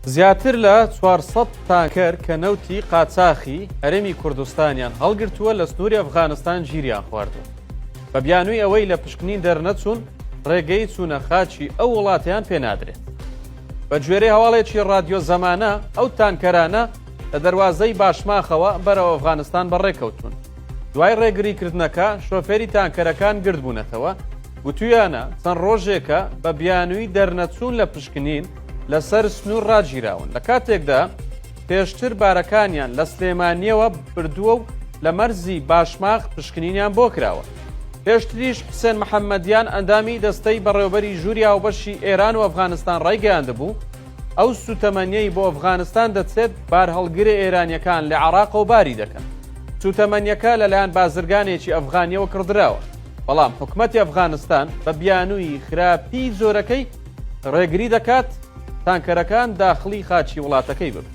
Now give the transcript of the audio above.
زیاتر لە 400 تانکەر کە نەوتی قاچاخی هەرێمی کوردستانیان هەڵگرتووە لە سنووری ئەفغانستان گیریان خواردووە. بە بیانووی ئەوەی لە پشکنین دەرنەچوون، ڕێگەی چوونە خاکی ئەو وڵاتەیان پێ نادرێت. بە گوێرەی هەواڵێکی ڕادیۆ زەمانە، ئەو تانکەرانە لە دەروازەی باشماخەوە بەرەو ئەفغانستان بەڕێکەوتوون. دوای ڕێگریکردنەکە، شۆفێری تانکەرەکان گردبوونەتەوە، گوتوویانە چەند ڕۆژێکە بە بیانووی دەرنەچوون لە پشکنین لەسەر سنوور ڕاگیراون، لە کاتێکدا پێشتر بارەکانیان لە سلێمانییەوە بردووە و لە مەرزی باشماخ پشکنینیان بۆ کراوە. پێشتریش حوسێن محەممەدیان ئەندامی دەستەی بەڕێوەبەری ژووری هاوبەشی ئێران و ئەفغانستان ڕایگەیاندبوو، ئەو سووتەمەنییەی بۆ ئەفغانستان دەچێت بارهەڵگرە ئێرانییەکان لە عێراقەوە باری دەکەن. سووتەمەنییەکە لەلایەن بازرگانێکی ئەفغانییەوە کڕدراوە، بەڵام حکومەتی ئەفغانستان بە بیانووی خراپیی جۆرەکەی ڕێگری دەکات تانکەرەکان داخڵی خاکی وڵاتەکەی ببن.